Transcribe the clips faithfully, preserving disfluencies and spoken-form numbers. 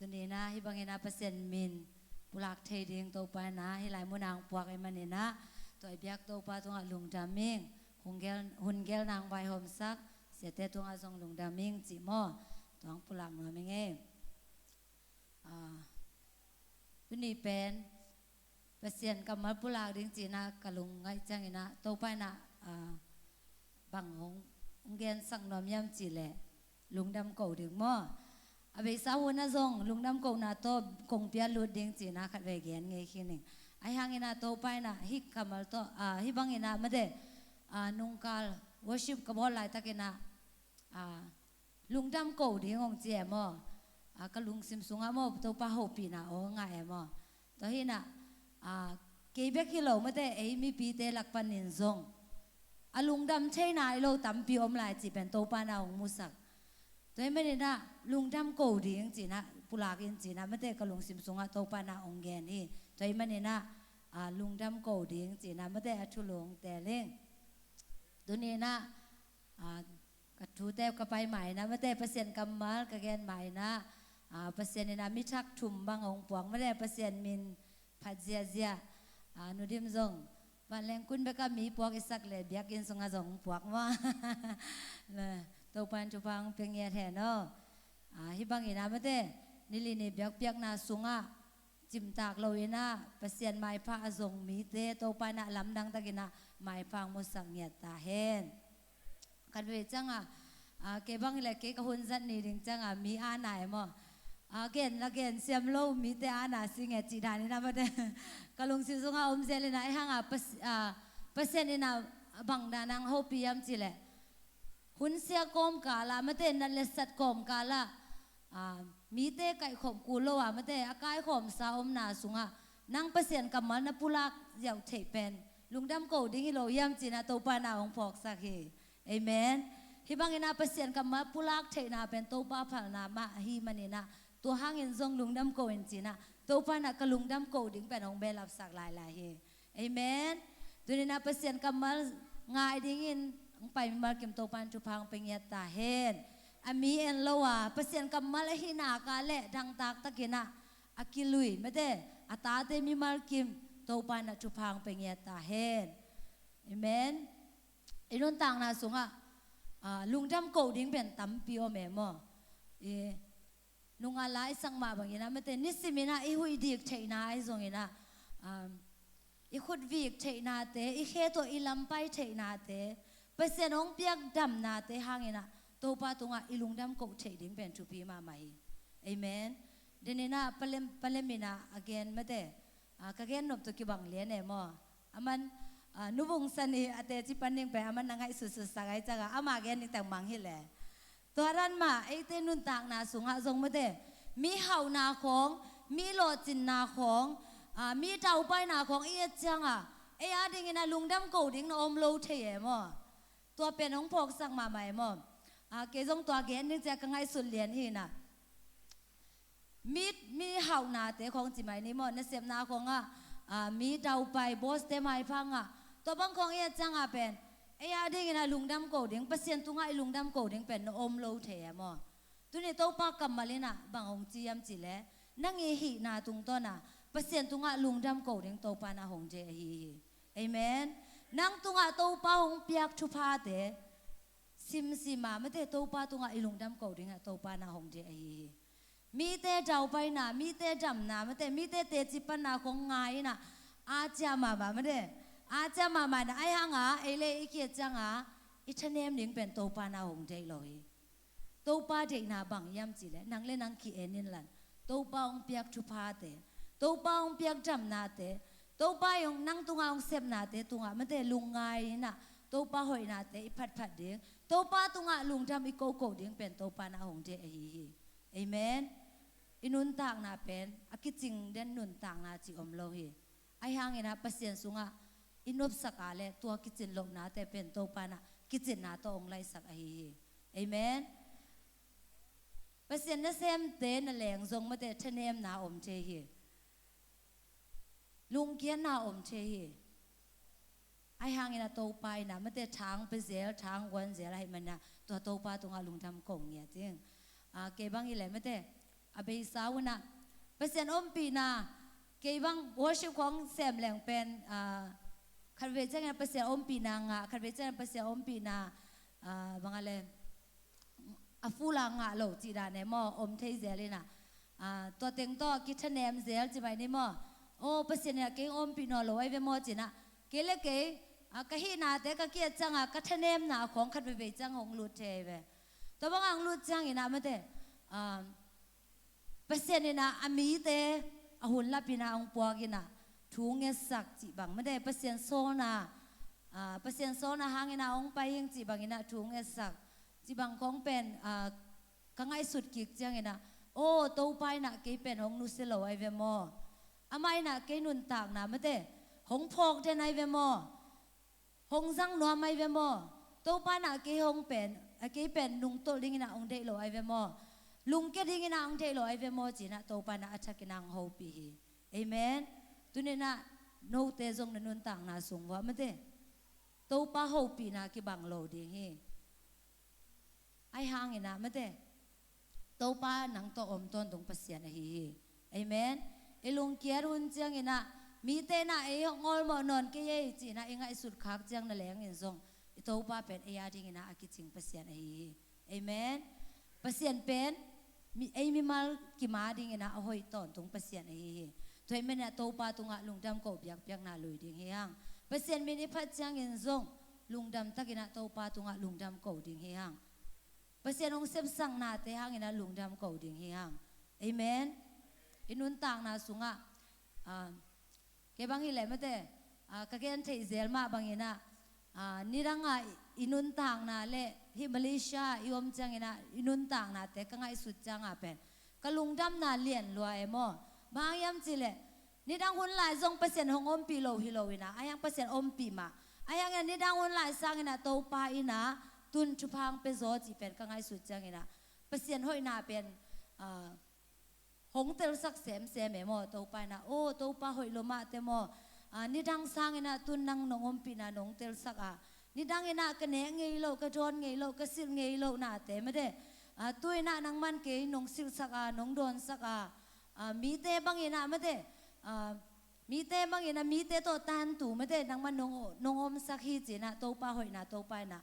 Tuni-in ah hih bangin ah Pasian min pulak thei ding Topa in ah hih lai munah hong puak ahih manin ah, tua i biak Topa tungah lungdam ing. Hun gel, hun gel nang vaihawmsak siate tungah zong lungdam ing cih maw? Tua hong pulak nuam ing ei. Ah, tuni pen Pasian kammal pulak ding cih in ah ka lungngaih ciangin ah Topa in ah, ah, bang hong, hong gensak nuam hiam cih leh lungdam ko ding maw? A beisa hun ah zong lungdam kohna tawh kong pia lut ding cih in ah khatvei gen ngei khin ing. Ahi hangin ah Topa in ah hih kammal tawh, ah, hih bangin ah mate, ah, nungkal worship ka bawl laitakin ah, ah, lungdam ko ding hong ci e maw? Ah, ka lungsim sungah maw, Topa hopihna aw ngah e maw? Tua hi in ah, ah, kei bek hi lo mate, ei mipite lak panin zong a lungdam thei nai lo tampi om lai cih pen Topa in ah hong musak. Tua ahih manin ah lungdam ko ding cih in ah pulak in cih in ah mate, ka lungsim sungah Topa in ah hong gen hi. Tua ahih manin ah, ah, lungdam ko ding cih in ah mate, a thulu hong teel ing. Tuni-in ah, ah, ka thute ka pai ma-in ah mate, Pasian kammal ka gen ma-in ah, ah, Pasian in ah mi thak thum bang hong puak mate, Pasian min phat ziazia. Ah, Nu Dim zong vanleng kun bek ah mi puak i sak leh biakinn sungah zong hong puak maw? Topa in thupha hong pia ngiat hen aw. Ah, hih bangin ah mate, ni li ni biakpiakna sungah cimtak lo-in ah Pasian maipha a zong mite Topa in ah lamdang takin ah maipha hong musak ngiat ta hen. Khatvei ciangah, ah, kei bang leh kei ka hun zat ni ding ciangah mi ana e maw? Ah, gen la gen siam lo mite ana si nge cih dan in ah mate, ka lungsim sungah om zel in ah, ahi hangah Pas-, ah, Pasian in ah bang dan hong hopih hiam cih leh, hun sia kawmkal ah mate, nat le sat kawmkal ah, ah, mite kaihkhop kul lo ah mate, a kaikhawmsa omna sungah nang Pasian kammal na pulak ziau theih pen lungdam ko ding hi lo hiam cih in ah Topa in ah hong phawksak hi. Amen. Hih bangin ah Pasian kammal pulak theihna pen Topa phalna mah ahih manin ah, tua hangin zong lungdam ko in cih in ah Topa in ah ka lungdam ko ding pen hong belapsak lailai hi. Amen. Tuni-in ah Pasian kammal ngai dingin hong pai mimal kim Topa in thupha hong pia ngiat ta hen. A mi en lo a, Pasian kammal ahih nak leh dangtak takin ah a kilui mate, a tate mimal kim Topa in ah thupha hong pia ngiat ta hen. Amen. I nuntakna sungah, ah, lungdam ko ding pen tampi om e maw? I nunga la i sak mah bangin ah mate, nisimin ah i huih dik theihna ahi zongin ah, um, i khut vik theihnate, i khe tawh i lam pai theihnate, Pasian hong piak damnate hangin ah Topa tungah i lungdam ko theih ding pen thupi mahmah hi. Amen. Tuni-in ah palem, palem in ah a gen mate, ah, ka gen nop tawh kibang lian e maw? Aman, ah, Nu Vung San i a teci pan ding pen aman na ngaihsutsut sak ahih ciangah ama gen ding teng mang hi leh. Tua dan mah eite nuntakna sungah zong mate, mi hauhna khawng, mi lawhcinna khawng, ah, mi daupaina khawng i et ciangah ei a dingin ah lungdam ko ding na om lo thei e maw? Tua pen hong phawksak mahmah e maw? Ah, kei zong tua gen ding ciah ka ngaihsut lian hi in ah. Mi, mi hauhnate khawng ci mai ni maw, nasepna khawngah, ah, mi daupai, boss-te maipha ngah, tua bang khawng i et ciangah pen ei a dingin ah lungdam ko ding, Pasian tungah i lungdam ko ding pen na om lo thei e maw? Tuni Topa kammal in ah bang hong ci hiam cih leh, nang i hihna tungtawn ah Pasian tungah lungdam ko ding Topa in ah hong deih ahi hi. Amen. Nang tungah Topa hong piak thuphate simsim a mate, Topa tungah i lungdam ko ding ah Topa in ah hong deih ahi hi. Mite daupaina, mite damna mate, mite teci panna khawng ngai in ah a ciah mahmah mate, a ciah mahmah in ah, ahi hangah ei le ei i ki-et ciangah i thanem ding pen Topa in ah hong deih lo hi. Topa deihna bang hiam cih leh, nang le nang ki-en inla, Topa hong piak thuphate, Topa hong piak damnate, Topa hong, nang tungah hong sepnate tungah mate lungngai in ah Topa hoihnate i phatphat ding, Topa tungah lungdam i koko ding pen Topa in ah hong deih ahi hi. Amen. I nuntakna pen a kicing den nuntakna cih om lo hi. Ahi hangin ah Pasian sungah i nopsak a leh tua kicin lohnate pen Topa in ah kicinna tawh hong laisak ahi hi. Amen. Pasian nasemte na leng zong mate thanemna om thei hi. Lungkiatna om thei hi. Ahi hangin ah Topa in ah mate thang pia zel, thang guan zel ahih manin ah tua Topa tungah lungdam ko ngiat ing. Ah, kei bang hi leh mate, a beisa unah Pasian ompihna, kei bang worship khawng sem leng pen, ah, khatvei ciangin Pasian ompihna ngah, khatvei ciangin Pasian ompihna, ah, bang a le, a full a ngah lo cih dan e maw, om thei zel inah, ah, tua teng tawh kithanem zel ci mai ni maw. Aw, Pasian inah kei ompih nawn lo ai ve maw cinah, kei le kei, ah, ka hihnate ka kiat cianga ka thanemna khawng khat veivei ciang hong lut thei ve. Tua banga hong lut cianginah mate, ah, Pasian inah a mite a hun lapinah hong puak inah thu ngetsak cih bang mate, Pasian sawlna, ah, Pasian sawlna hanginah hong pai ing cih banginah thu ngetsak cih bang khawng pen, ah, ka ngaihsut kik cianginah, aw, Topa inah kei pen hong nusia lo ai ve maw? Amah inah kei nuntakna mate hong phawk den ai ve maw? Hong zang nuam ai ve maw? Topa inah kei hong pen, a kei pen nungtolh dinginah hong deih lo ai ve maw? Lungkia dinginah hong deih lo ai ve maw? Cinah Topa inah a thakinah hong hopih hi. Amen. Tuninah note zong na nuntakna sung vuah mate, Topa hopihna kibang lo ding hi. Ai hanginah mate, Topa nang tawh om tawntung Pasian ahi hi. Amen. I lungkiat hun cianginah, mite inah ei hong awlmawh nawn kei ei cinah i ngaihsut khak ciang na lengin zong, i Topa pen ei a dinginah a kicing Pasian ahi hi. Amen. Pasian pen mi, ei mimal kim a dinginah a hoih tawntung Pasian ahi hi. Tua ahih maninah Topa tungah lungdam ko biakpiakna lui ding hi hang. Pasian min i phat ciangin zong lungdam takinah Topa tungah lungdam ko ding hi hang. Pasian hong sepsaknate hanginah lungdam ko ding hi hang. Amen. I nuntakna sungah, ah, kei bang hileh mate, ah, ka gen theih zel mah banginah, ah, nidanga i, i nuntakna le hih Malaysia i om cianginah i nuntaknate ka ngaihsut cianga pen ka lungdamna lian lua e maw? Bang hang hiam cihleh, nidang hun lai zong Pasian hong ompih lo hi lo inah, a hiang Pasian ompih mah. A hiang inah nidang hun lai sanginah Topa inah tun thupha hong pia zaw cih pen ka ngaihsut cianginah Pasian hoihna pen, ah, hong telsak semsem e maw? Topa inah, aw, Topa hoih lo mahte maw? Ah, nidang sanginah tun nang nong ompihna nong telsak a, nidang inah ka nek ngei lo, ka dawn ngei lo, ka silh ngei lo nate mate, ah, tu inah nangman kei nong silhsak a, nong dawnsak a, ah, mite banginah mate, ah, mite banginah mite tawh tantu mate nangman nong, nong omsak hi cinah Topa hoihna Topa inah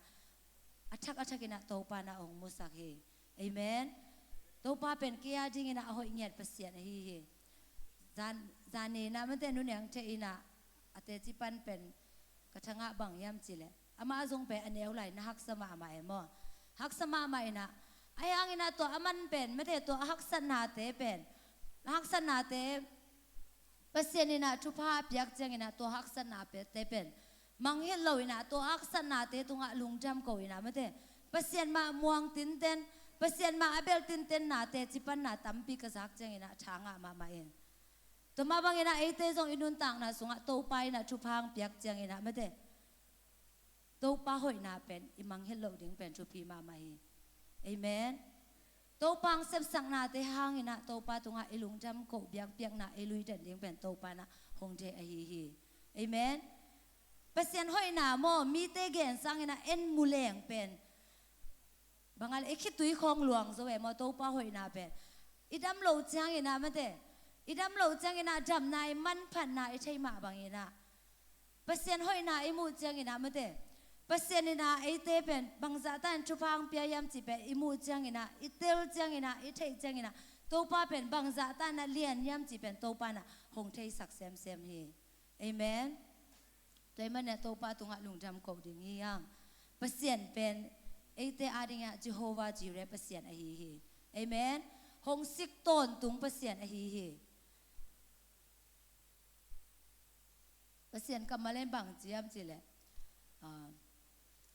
a thak a thakinah Topa inah hong musak hi. Amen. Topa pen kei a dinginah a hoih ngiat Pasian ahi hi. Zan, zaninah mate, Nu Neng Thei inah a teci pan pen ka thangah bang hiam cihleh, amah zong pen a neu lai na haksa mahmah e maw? Haksa mahmah inah, a hiang inah tua a man pen mate, tua a haksatnate pen, a haksatnate Pasian inah thupha a piak cianginah tua haksatnate pen mangngilh lo inah tua haksatnate tungah lungdam ko inah mate, Pasian mah muang tinten, Pasian mah a bel tinten nate cipanna tampi ka zak cianginah tha ngah mahmah in. Tua mah banginah eite zong i nuntakna sungah Topa inah thupha hong piak cianginah mate, Topa hoihna pen i mangngilh loh ding pen thupi mahmah hi. Amen. Topa hong sepsaknate hanginah Topa tungah i lungdam ko biakpiakna i lui den ding pen Topa inah hong deih ahi hi. Amen. Pasian hoihna maw, mite gen sanginah en mu leng pen bang a le i khitui khawng luang zo e maw, Topa hoihna pen. I dam lo cianginah mate, i dam lo cianginah damna i manphatna i theih mah banginah Pasian hoihna i muh cianginah mate, Pasian inah eite pen bangzahta in thupha hong pia hiam cih pen i muh cianginah, i tel cianginah, i theih cianginah Topa pen bangzahta inah lian hiam cih pen Topa inah hong theisak semsem hi. Amen. Tua ahih maninah Topa tungah lungdam ko ding hi hang. Pasian pen eite a dingah Jehovah Jireh Pasian ahi hi. Amen. Hong sik tawntung Pasian ahi hi. Pasian kammal in bang ci hiam cihleh, ah,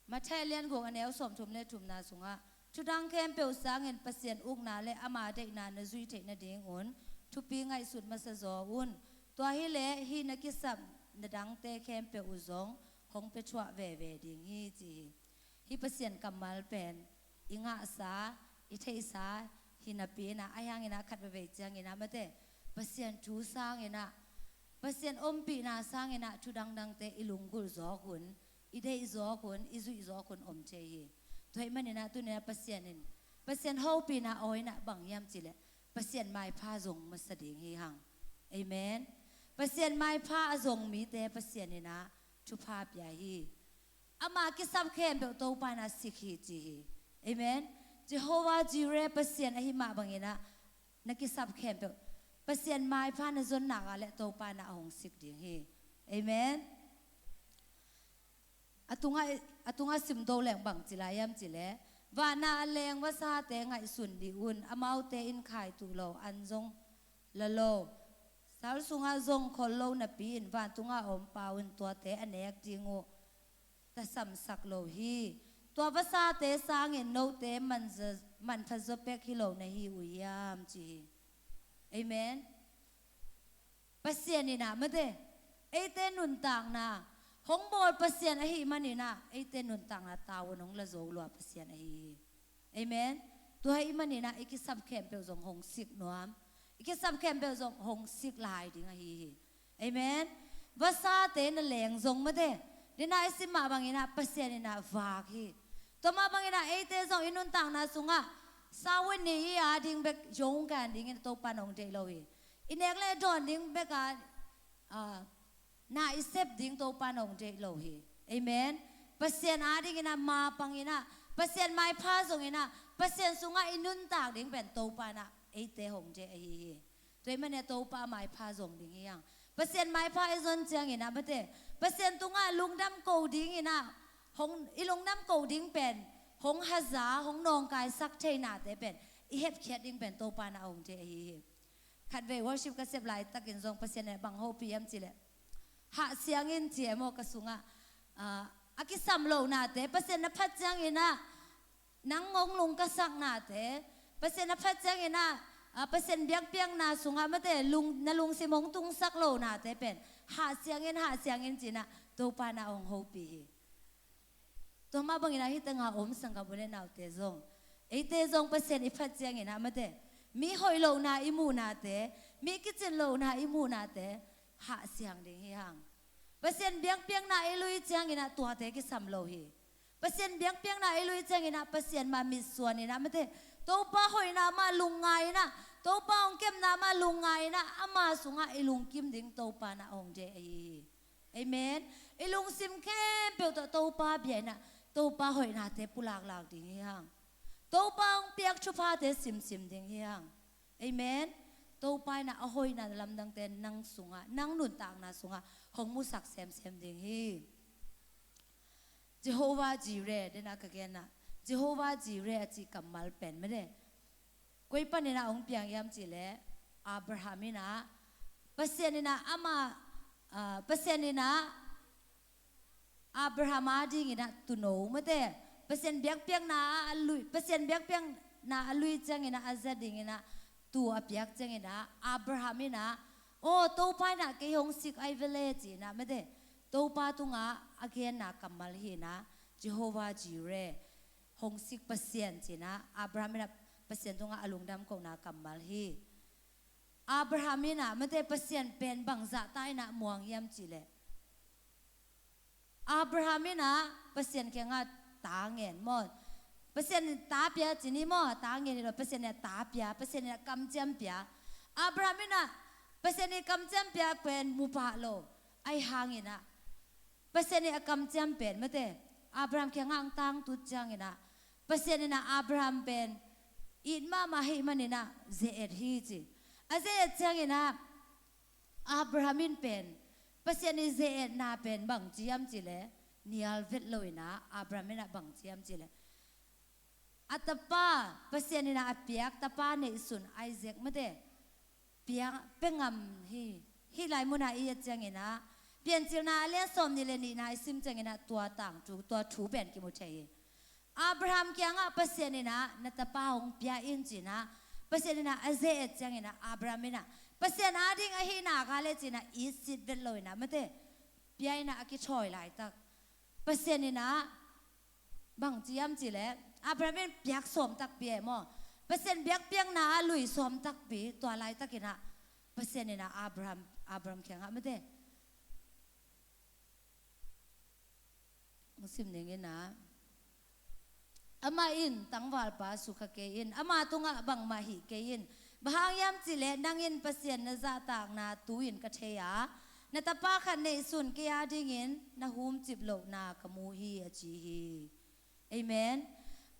Matthai a lian guk a neu sawmthum le thumna sungah, thudang khempeuh sangin Pasian ukna le ama deihna na zuih theih nadingun thupi ngaihsut masa zaw un. Tua hileh hih na kisap na dangte khempeuh uh zong hong pia thuah veve ding hi, ci hi. Hih Pasian kammal pen i ngahsa, i theihsa hi napi inah, a hiang inah khat veivei ciang inah mate, Pasian thu sang inah, Pasian ompihna sang inah thu dangdangte i lunggulh zawk hun, i deih zawk hun, i zuih zawk hun om thei hi. Tua ahih maninah tuni inah Pasian in, Pasian hopihna aw inah bang hiam cihleh, Pasian maipha zong masa ding hi hang. Amen. Pasian maipha a zong mite Pasian in ah thupha pia hi. Ama kisap khempeuh Topa in ah sik hi ci hi. Amen. Jehovah Jireh Pasian ahi mah bangin ah na kisap khempeuh Pasian maipha na zon nak leh Topa in ah a hong sik ding hi. Amen. A tungah, a tungah sim to leng bang ci lai hiam cih leh, van ah a leng vasate ngaihsun dih un, amaute in khaitu lo, an zong la lo, sal sungah zong khol lo napi-in vantungah a om Pa un tuate a nek ding uh tasamsak lo hi. Tua vasate sangin note manza-, manpha zaw pek hi lo na hi uh hiam ci hi. Amen. Pasian in ah mate, eite nuntakna hong bawl Pasian ahih manin ah eite nuntakna tavuan hong la zo lua Pasian ahi hi. Amen. Tua ahih manin ah i kisap khempeuh zong hong sik nuam, i kisap khempeuh zong hong sik lai ding ahi hi. Amen. Vasate na leng zong mate, dina i sim mah bangin ah Pasian in ah vak hi. Tua mah bangin ah eite zong i nuntakna sungah savuan ni i a ding bek zong kan dingin Topa in hong deih lo hi. I nek le dawn ding bek a, ah, na i sep ding Topa in hong deih lo hi. Amen. Pasian a dingin ah mapang in ah, Pasian maipha zongin ah, Pasian sungah i nuntak ding pen Topa in ah eite hong deih ahi hi. Tua ahih manin ah Topa maipha zong ding hi hang. Pasian maipha i zon ciangin ah mate, Pasian tungah lungdam ko dingin ah, hong, i lungdam ko ding pen hong haza, hong nawngkaisak theinate pen i hepkhiat ding pen Topa in ah hong deih ahi hi. Khatvei worship ka sep laitakin zong Pasian in bang hopih hiam cih leh, hah siang in ci e maw, ka sungah, ah, a kisam lohnate, Pasian na phat ciangin ah nang hong lungkasaknate, Pasian na phat ciangin ah, ah, Pasian biakpiakna sungah mate, lung, na lungsim hong tungsak lohnate pen hah siang in, hah siang in ci-in ah Topa in ah hong hopih hi. Tua mah bangin ah hih tengah a om sanggam u le naute zong, eite zong Pasian i phat ciangin ah mate, mi hoih lohna i muhnate, mi kicin lohna i muhnate hah siang ding hi hang. Pasian biakpiakna i lui ciangin ah tuate kisam lo hi. Pasian biakpiakna i lui ciangin ah Pasian mah mitsuan in ah mate, Topa hoihna mah lungngai in ah, Topa hong kepna mah lungngai in ah, ama sungah i lungkim ding Topa in ah hong deih ahi hi. Amen. I lungsim khempeuh tawh Topa bia in ah, Topa hoihnate pulaklak ding hi hang. Topa hong piak thuphate simsim ding hi hang. Amen. Topa in ah a hoihna lamdangte nang sungah, nang nuntakna sungah hong musak semsem ding hi. Jehovah Jireh, dena ka gen ah, Jehovah Jireh a cih kammal pen mate, koi panin ah hong piang hiam cih leh, Abraham in ah, Pasian in ah ama, ah, Pasian in ah Abraham a dingin ah tuuno mate, Pasian biakpiakna a lui, Pasian biakpiakna a lui ciangin ah a za dingin ah tuu a piak ciangin ah Abraham in ah, aw, Topa in ah kei hong sik ai ve le ci-in ah mate, Topa tungah a genna kammal hi in ah, Jehovah Jireh, hong sik Pasian ci-in ah Abraham in ah Pasian tungah a lungdam kohna kammal hi. Abraham in ah mate, Pasian pen bangzah ta in ah muang hiam cih leh, Abraham in ah Pasian kiangah ta ngen maw, Pasian in ta pia ci ni maw, ta ngen hi lo, Pasian in ah ta pia, Pasian in ah kamciam pia. Abraham in ah Pasian in kamciam pia pen mu pah lo. Ahi hangin ah Pasian in a kamciam pen mate, Abraham kiangah hong tangtut ciangin ah, Pasian in ah Abraham pen it mahmah ahih manin ah ze-et hi ci. A ze-et ciangin ah Abraham in pen, Pasian in ze-etna pen bang ci hiam cih leh, nial vet lo in ah Abraham in ah bang ci hiam cih leh, a tapa, Pasian in ah a piak tapa neihsun Isaac mate, piang, pia ngam hi. Hih lai munah i et ciangin ah, Piancilna a lian sawmnih le nihna i sim ciangin ah tua tangthu, tua thu pen kimu thei hi. Abraham kiangah Pasian in ah na tapa hong pia in ci-in ah, Pasian in ah a ze-et ciangin ah Abraham in ah, Pasian a ding ahih nak leh ci-in ah itsit vet lo in ah mate, pia in ah a kithawi laitak, Pasian in ah bang ci hiam cih leh, Abraham in piak sawm takpi e maw, Pasian biakpiakna a lui sawm takpi, tua laitakin ah Pasian in ah Abraham, Abraham kiangah mate, hong sim ning in ah, amah in tangvalpa sukha kei in, ama tungah bangmah hih kei in, Bang hang hiam cih leh nang in Pasian na zahtakna tu-in ka thei a, na tapa khat neihsun kei adingin na humcip lohna ka mu hi, a ci hi. Amen.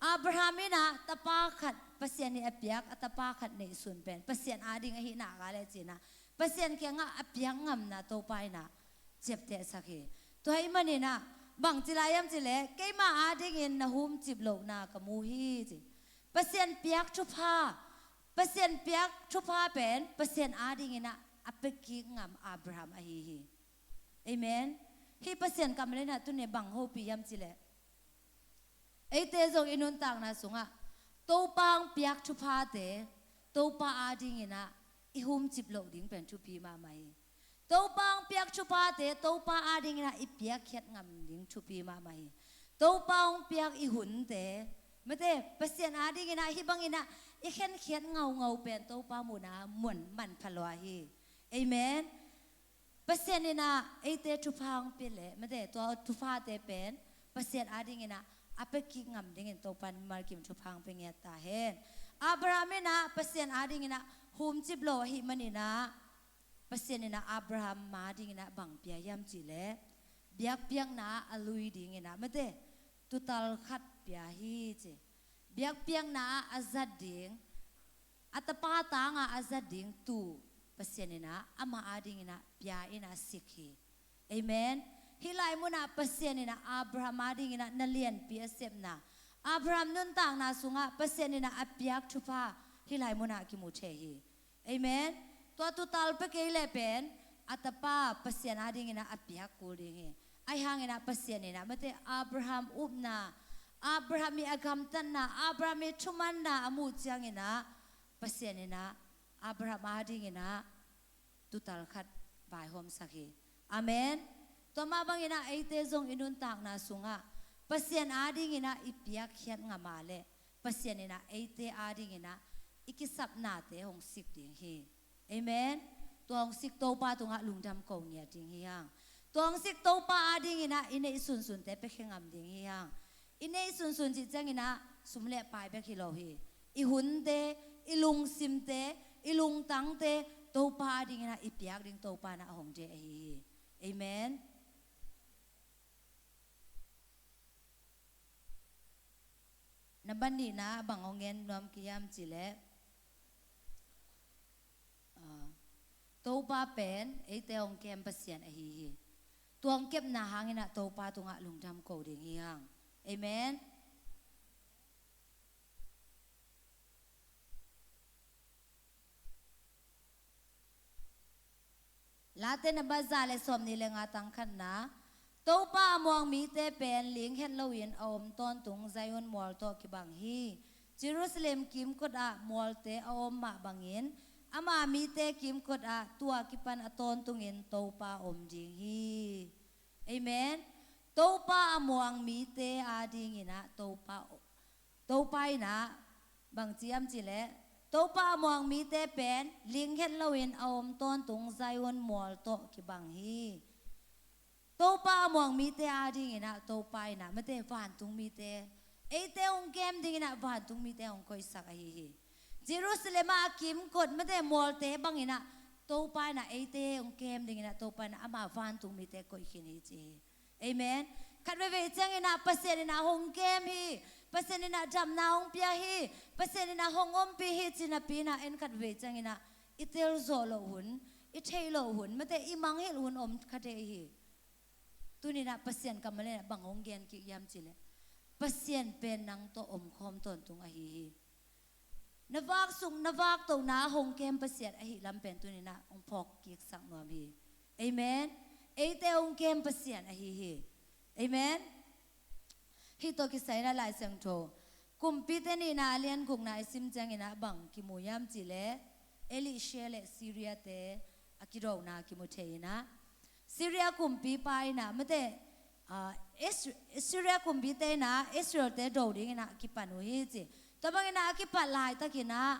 Abraham in ah tapa khat Pasian nih a piak, a tapa khat neihsun pen Pasian ading ahih nak leh ci-in ah Pasian kiangah a piak ngamna Topa in ah ciaptehsak hi. Tua ahih manin ah bang ci lai hiam cih leh, keima adingin na humcip lohna ka mu hi, ci. Pasian piak thupha, Pasian piak thupha pen Pasian adingin ah a pia kik ngam Abraham ahi hi. Amen. Hih Pasian kammal in ah tuni bang hopih hiam cih leh, eite zong i nuntakna sungah Topa hong piak thuphate Topa adingin ah i humcip loh ding pen thupi mahmah hi. Topa hong piak thuphate Topa adingin ah i piakkhiat ngam ding thupi mahmah hi. Topa hong piak i hunte, mate, Pasian adingin ah hih bangin ah i khenkhiat ngaungau pen Topa muhna ah mun manpha lua hi. Amen. Pasian in ah eite thupha hong pia leh, mate, tua thuphate pen Pasian adingin ah a pia kik ngam dingin Topa in mimal kim thupha hong pia ngiat ta hen. Abraham in ah Pasian adingin ah humcip lo ahih manin ah Pasian in ah Abraham adingin ah bang pia hiam cih leh, biakpiakna ah a lui dingin ah, mate, tuutal khat pia hi, ci. Biakpiakna ah a zat ding, a tapa tangah a zat ding tuu Pasian in ah amah adingin ah pia in ah sik hi. Amen. Hih lai munah Pasian in ah Abraham adingin ah na lianpi a sepna, Abraham nuntakna sungah Pasian in ah a piak thupha hih lai munah kimu thei hi. Amen. Tua tuutal pia kei leh pen a tapa Pasian adingin ah a piak kul ding hi. Ahih hangin ah Pasian in ah, mate, Abraham upna, Abraham ii a gamtatna, Abraham ii thumanna a muh ciangin ah Pasian in ah Abraham adingin ah tuutal khat vaihawmsak hi. Amen. Tua mah bangin ah eite zong i nuntakna sungah Pasian adingin ah i piakkhiat ngam leh Pasian in ah eite adingin ah i kisapnate hong sik ding hi. Amen. Tua hong sik Topa tungah lungdam ko ngiat ding hi hang. Tua hong sik Topa adingin ah i neih sunsunte piakhia ngam ding hi hang. I neih sunsun cih ciangin ah sum le pai bek hi lo hi. I hunte, i lungsimte, i lungtangte Topa adingin ah i piak ding Topa in ah a hong deih ahi hi. Amen. Nambat nihna ah bang hong gen nuam ka hiam cih leh, ah, Topa pen eite hong kem Pasian ahi hi. Tua hong kepna hangin ah Topa tungah lungdam ko ding hi hang. Amen. Late nambat za le sawmnih le nga, tang khatna. Topa a muang mite pen ling het loin a om tawntung Zion mual tawh kibang hi. Jerusalem kimkot ah mualte a om mah bangin ama mite kimkot ah tua kipan a tawntungin Topa om ding hi. Amen. Topa a muang mite adingin ah Topa Topa in ah bang ci hiam cih leh, Topa a muang mite pen ling het loin a om tawntung Zion mual tawh kibang hi. Topa a muang mite adingin ah Topa in ah, mate, vantung mite, eite hong kem dingin ah vantung mite hong koihsak ahi hi. Jerusalem ah a kimkot, mate, mualte bangin ah Topa in ah eite hong kem dingin ah Topa in ah ama vantung mite koih khin hi ci hi. Amen. Khat veivei ciangin ah Pasian in ah hong kem hi, Pasian in ah damna hong pia hi, Pasian in ah hong ompih hi ci napi in ah en khat veivei ciangin ah i tel zawh loh hun, i theih loh hun, mate, i mangngilh hun om kha thei hi. Tuni in ah Pasian kammal in ah bang hong gen kik hiam cih leh, Pasian pen nang tawh omkhawm tawntung ahi hi. Na vak suk, na vak tohna hong kem Pasian ahih lam pen tuni in ah hong phawk kiksak nuam hi. Amen. Eite hong kem Pasian ahi hi. Amen. Hih tawh kisai in ah Lai Siangtho Kumpite nihna a lian gukna i sim ciangin ah bang kimu hiam cih leh, Elisha le Syria-te a kidona kimu thei in ah, Syria kumpipa in ah, mate, ah, Is-, Syria kumpite in ah Israel-te do dingin ah kipan uh hi ci. Tua bangin ah a kipat laitakin ah,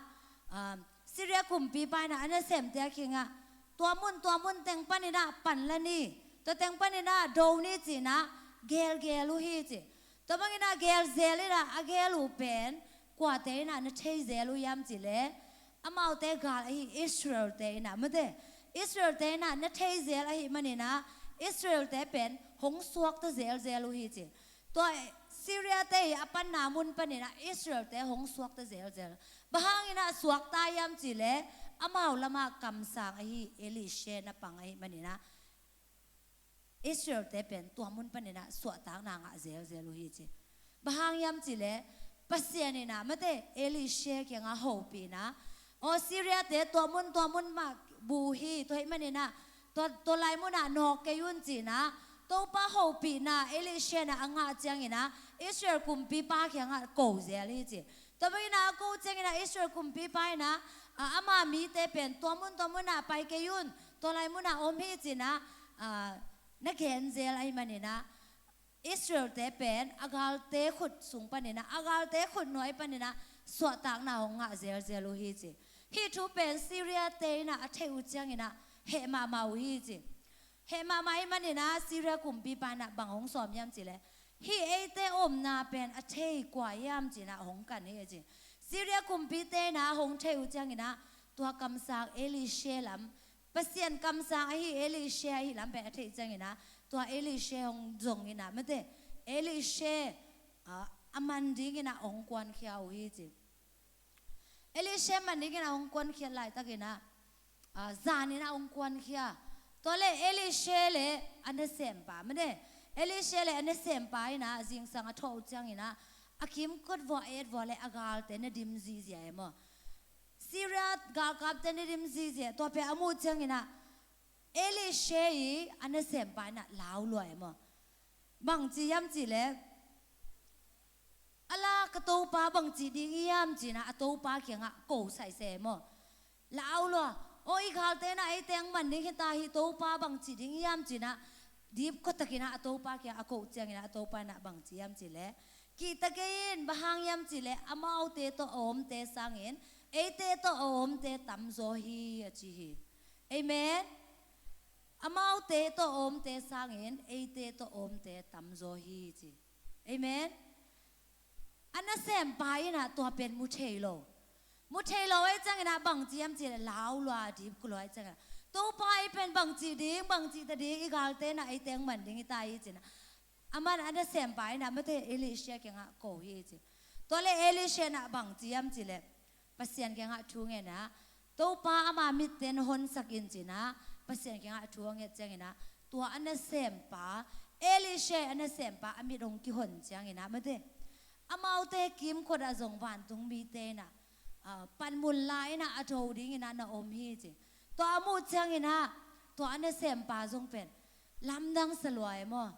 ah, Syria kumpipa in ah a nasemte a kiangah, tua mun, tua mun teng panin ah pan la ni, tua teng panin ah do ni ci-in ah gelgel uh hi ci. Tua bangin ah gelzel in ah a gel uh pen kuate in ah na theizel uh hiam cih leh, amaute gal ahi Israel-te in ah, mate, Israel-te in ah na thei zel ahih manin ah Israel-te pen hong suakta zelzel uh hi ci. Tua Syria-te i a panna mun panin ah Israel-te hong suakta zelzel. Bang hangin ah suakta hiam cih leh amau lamah kamsang ahi Elisha na pang ahih manin ah Israel-te pen tua mun panin ah suahtakna ngah zelzel uh hi ci. Bang hang hiam cih leh Pasian in ah, mate, Elisha kiangah hopih in ah, aw, Syria-te tua mun tua mun mah bu hi, tua ahih manin ah tua, tua lai munah nawk kei un ci-in ah Topa hopihna Elisha in ah a ngah ciangin ah Israel kumpipa kiangah ko zel hi ci. Tua bangin ah a ko ciangin ah Israel kumpipa in ah, a, ama mite pen tua mun tua munah pai kei un, tua lai munah om hi ci-in ah, a, na gen zel ahih manin ah Israel-te pen a galte khut sung panin ah, a galte khut nuai panin ah suahtakna hong ngah zelzel uh hi ci. Hih thu pen Syria-te in ah a theih uh ciangin ah heh mahmah uh hi ci. Heh mahmah ahih manin ah Syria kumpipa in ah bang hong sawm hiam cih leh, hih eite omna pen a thei kua hiam ci-in ah hong kan hi ci. Syria kumpite in ah hong theih uh ciangin ah tua kamsang Elisha lam, Pasian kamsang ahi Elisha ahi lam pen a theih ciangin ah tua Elisha hong zong in ah, mate, Elisha, a, a man dingin ah hong kuankhia uh hi ci. Elisha man dingin ah hong kuankhiat laitakin ah, a, zan in ah hong kuankhia. Tua leh Elisha le a nasempa, mate, Elisha le a nasempa in ah zingsang a thawh uh ciangin ah a kimkot vua, a et vua le a galte na dim zihziah e maw. Syria galkapte na dim zihziah, tua pen a muh ciangin ah Elisha i a nasempa in ah lau lua e maw. Bangci hiam cih leh, a la ka topa bangci ding hiam ci-in ah a topa kiangah ko saisai e maw. Lau lua, aw, i galte in ah eite hong man ding hi ta hi, topa bangci ding hiam ci-in ah dipkua takin ah a topa kiangah a ko ciangin ah a topa in ah bangci hiam cih leh, kihta kei in, bang hang hiam cih leh amaute tawh a omte sangin eite tawh a omte tamzaw hi, a ci hi. Amen. Amaute tawh a omte sangin eite tawh a omte tamzaw hi ci. Amen. A nasempa in ah tua pen mu thei lo. Mu thei lo ahih ciangin ah bangci hiam cih leh lau lua, dipkua lua ahih ciangin ah, Topa, ei pen bangci ding, bangci ta ding, i galte in ah eite hong man ding hi ta hi ci-in ah, aman a nasempa in ah, mate, Elisha kiangah ko hi ci. Tua leh Elisha in ah bangci hiam cih leh Pasian kiangah thu ngen ah, Topa, ama mitte na honsak in ci-in ah Pasian kiangah thu a nget ciangin ah tua a nasempa, Elisha a nasempa a mit hong kihon ciangin ah, mate, amaute kimkot ah zong vantung mite in ah, a, panmun la in ah a do dingin ah na om hi ci. Tua a muh ciangin ah tua a nasempa zong pen lamdang sa lua e maw.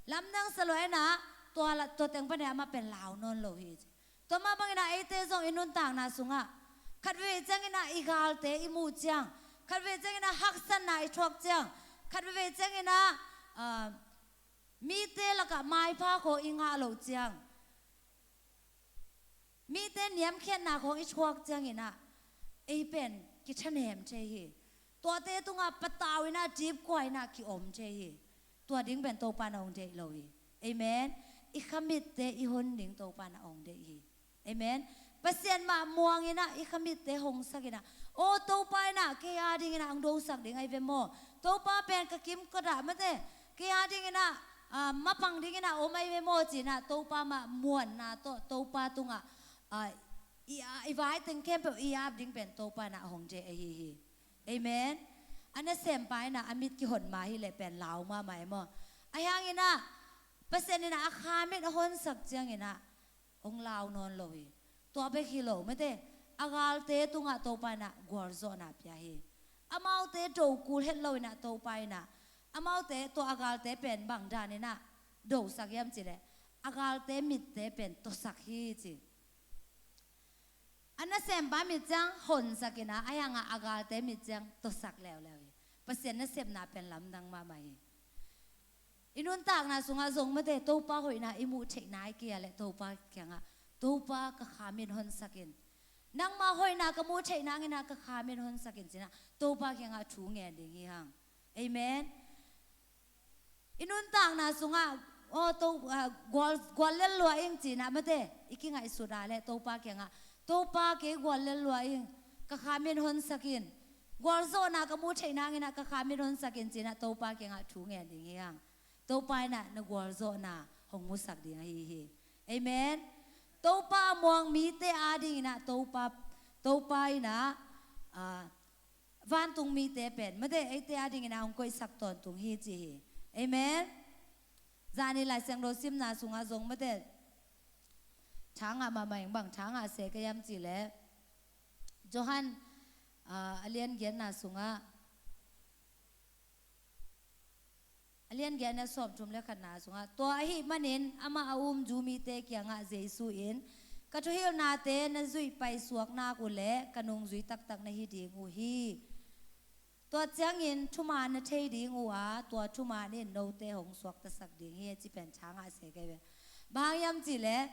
Lamdang sa lua in ah tua la, tua teng pan in ah amah pen lau nawn lo hi ci. Tua mah bangin ah eite zong i nuntakna sungah khatvei ciangin ah i galte i muh ciang, khatvei ciangin ah haksatna i thuak ciang, khatvei ciangin ah, a, mite lakah maipha khawng i ngah loh ciang, mite niamkhiatna khawng i thuak ciangin ah ei pen kithanem thei hi. Tuate tungah patau in ah, dipkua in ah kiom thei hi. Tua ding pen Topa in ah hong deih lo hi. Amen. I khamitte i hon ding Topa in ah hong deih hi. Amen. Pasian mah muang in ah i khamitte hongsak in ah, aw, Topa in ah kei a dingin ah hong dosak ding ahi ve maw. Topa pen ka kimkot ah, mate, kei a dingin ah, a, mapang dingin ah om ahi ve maw ci-in ah Topa mah muanna tawh Topa tungah, a, i, a, i vai teng khempeuh i ap ding pen Topa in ah hong deih ahi hi. Amen. A nasempa in ah a mit kihon ma hi leh pen lau mahmah e maw. Ahi hangin ah Pasian in ah a kha mit a honsak ciangin ah hong lau nawn lo hi. Tua bek hi lo, mate, a galte tungah Topa in ah gualzawhna pia hi. Amaute do kul het lo in ah Topa in ah, amaute, tua a galte pen bang dan in ah dosak hiam cih leh, a galte mitte pen tawsak hi ci. A nasempa mit ciang honsak in ah, ahi hangah a galte mit ciang tawsak leuleu hi. Pasian nasepna pen lamdang mahmah hi. I nuntakna sungah zong, mate, Topa hoihna i muh theihna i kei a leh Topa kiangah, Topa, ka kha mit honsak in. Nangma hoihna ka muh theih nangin ah ka kha mit honsak in ci-in ah Topa kiangah thu ngen ding hi hang. Amen. I nuntakna sungah, aw, To, a, gual, guallel lua ing ci-in ah, mate, i kingaihsut a leh Topa kiangah, Topa, kei guallel lua ing. ka kha mit honsak in. Gualzawhna ka muh theih nang inah ka kha mit honsak in ci-inah Topa kiangah thu ngen ding hi hang. Topa inah na gualzawhna hong musak ding ahi hi. Amen. Topa a muang mite ading inah Topa, Topa inah, ah, vantung mite pen mate eite ading inah hong koihsak tawntung hi ci hi. Amen. Zani Lai Siangtho simna sungah zong mate thangah mahmah ing, bang thangah se ka hiam cih leh Johan, ah, a lian giatna sungah, a lian giatna sawmthum le khatna sungah, tua ahih manin amah a um Jew mite kiangah Jesu in, ka thuhilhnate na zuih paisuak nak uh leh ka nungzui taktak na hi ding uh hi. Tua ciangin thuman na thei ding uh a, tua thuman in note hong suaktasak ding hi, a ci pen thangah se ka hi ve. Bang hang hiam cih leh,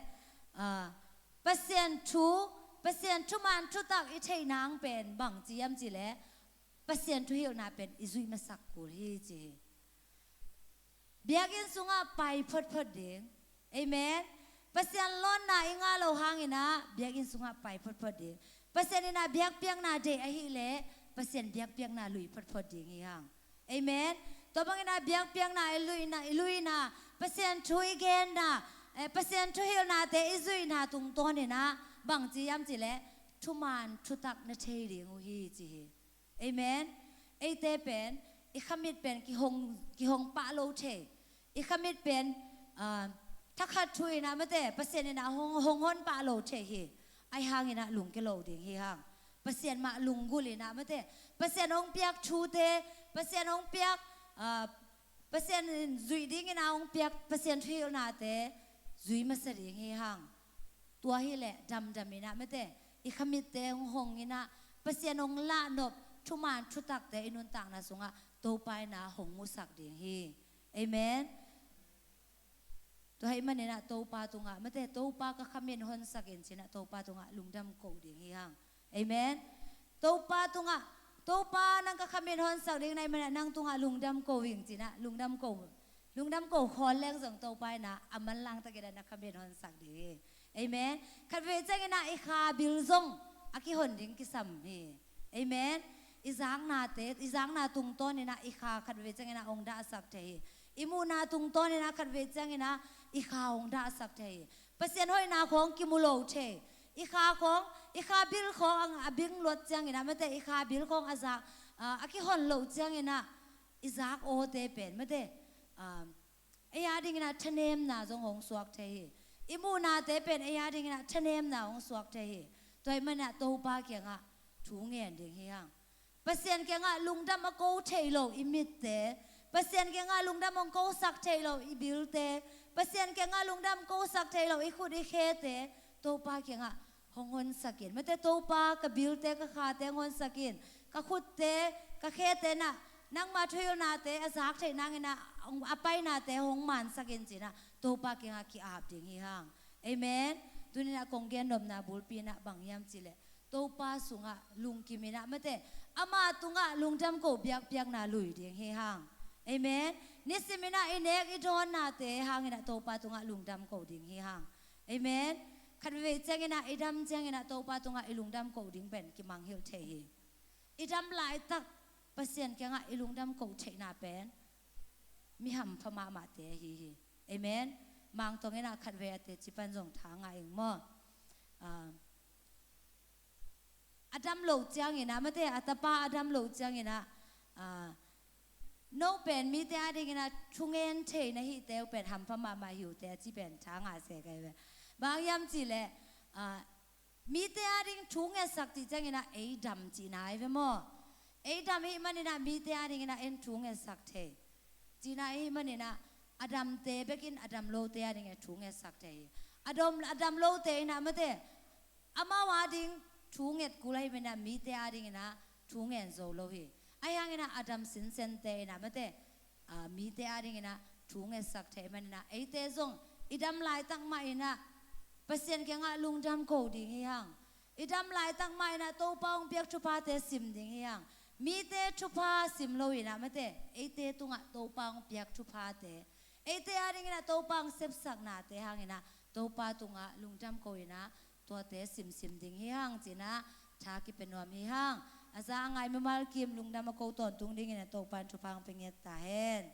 ah, Pasian thu, Pasian thuman thutak i theih nang pen bang ci hiam cih leh Pasian thuhilhna pen i zuih masak kul hi ci hi. Biakinn sungah pai photphot ding. Amen. Pasian lawnna i ngah loh hang inah biakinn sungah pai photphot ding. Pasian inah biakpiakna deih ahih leh Pasian biakpiakna lui photphot ding hi hang. Amen. Tua bang inah biakpiakna i luina, i luina, Pasian thu i genna, eh, Pasian thuhilhnate i zuihna tungtawn inah bang ci hiam cih leh thuman thutak na thei ding uh hi ci hi. Amen. Eite pen i khamit pen kihong, kihong pah lo thei. I khamit pen, ah, thakhat thu inah mate Pasian inah hong, hong hon pah lo thei hi. Ahi hang inah lungke lo ding hi hang. Pasian mah lunggulh inah mate Pasian hong piak thute, Pasian hong piak, ah, Pasian in zuih ding inah hong piak Pasian thuhilhnate zui masa ding hi hang. Tua hi leh damdam inah mate i khamitte hong hong inah Pasian hong lahnop thuman thutakte i nuntakna sungah Topa inah hong musak ding hi. Amen. Tua ahih man inah Topa tungah mate Topa ka khamit honsak in ci inah Topa tungah lungdam ko ding hi hang. Amen. Topa tungah, Topa nang ka khamit honsak ding na hih man inah nang tungah lungdam ko ing ci inah lungdam ko, lungdam ko khawl leng zong Topa inah a manlang tak inah na khamit honsak ding hi. Amen. Khatvei ciang inah i kha bil zong a kihon ding kisam hi. Amen. I zaknate, i zakna tungtawn inah i kha khatvei ciang inah hong dahsak thei hi. I muhna tungtawn inah khatvei ciang inah i kha hong dahsak thei hi. Pasian hoihna khawng kimu lo thei. I kha khawng, i kha bil khawng a bing luat ciang inah mate i kha bil khawng a zak, ah, a kihon loh ciang inah i zak awte pen mate, ah, ei ading inah thanemna zong hong suak thei hi. I muhnate pen ei ading inah thanemna hong suak thei hi. Tua ahih man inah Topa kiangah thu ngen ding hi hang. Pasian kiangah lungdam a ko thei lo i mitte, Pasian kiangah lungdam hong kosak thei lo i bilte, Pasian kiangah lungdam kosak thei lo i khut i khete Topa kiangah hong honsak in. Mate Topa ka bilte ka khate hong honsak in, ka khutte ka khete inah nangma thuhilhnate a zak theih nang inah a painate hong mansak in ci inah Topa kiangah ki-ap ding hi hang. Amen. Tuni inah kong gennopna bulpi inah bang hiam cih leh Topa sungah lungkim inah mate ama tungah lungdam ko biakpiakna lui ding hi hang. Amen. Nisim inah i nek i dawnnate hang inah Topa tungah lungdam ko ding hi hang. Amen. Khatvei ciang inah i dam ciang inah Topa tungah i lungdam ko ding pen kimanghilh thei hi. I dam laitak Pasian kiangah i lungdam ko theihna pen mi hampha mahmahte ahi hi. Amen. Mangtong inah khatvei a teci pan zong thangah ing maw? Ah, a dam loh ciang inah mate a tapa a dam loh ciang inah, ah, no pen mite ading inah thungen thei na hihte uh pen hampha mahmah hi uh teh a ci pen thangah se ka hi ve. Bang hang hiam cih leh, ah, mite ading thu ngetsak cih ciang inah ei dam cihna ahi ve maw? Ei dam ahih man inah mite ading inah en thu ngetsak thei cihna ahih man inah a damte bekin a dam lote ading inah thu ngetsak thei hi. A dam, a dam lote inah mate amau ading thu nget kul ahih man inah mite ading inah thu ngen zo lo hi. Ahi hang inah a dam sinsente inah mate, ah, mite ading inah thu ngetsak thei man inah eite zong i dam laitak mah inah Pasian kiangah lungdam ko ding hi hang. I dam laitak mah inah Topa hong piak thuphate sim ding hi hang. Mite thupha sim lo inah mate eite tungah Topa hong piak thuphate, eite ading inah Topa hong sepsaknate hang inah Topa tungah lungdam ko inah tuate simsim ding hi hang ci inah Tha kipia nuam hi hang. A za a ngai mimal kim lungdam a ko tawntung dingin a Topan thupha hong pia ngiat ta hen.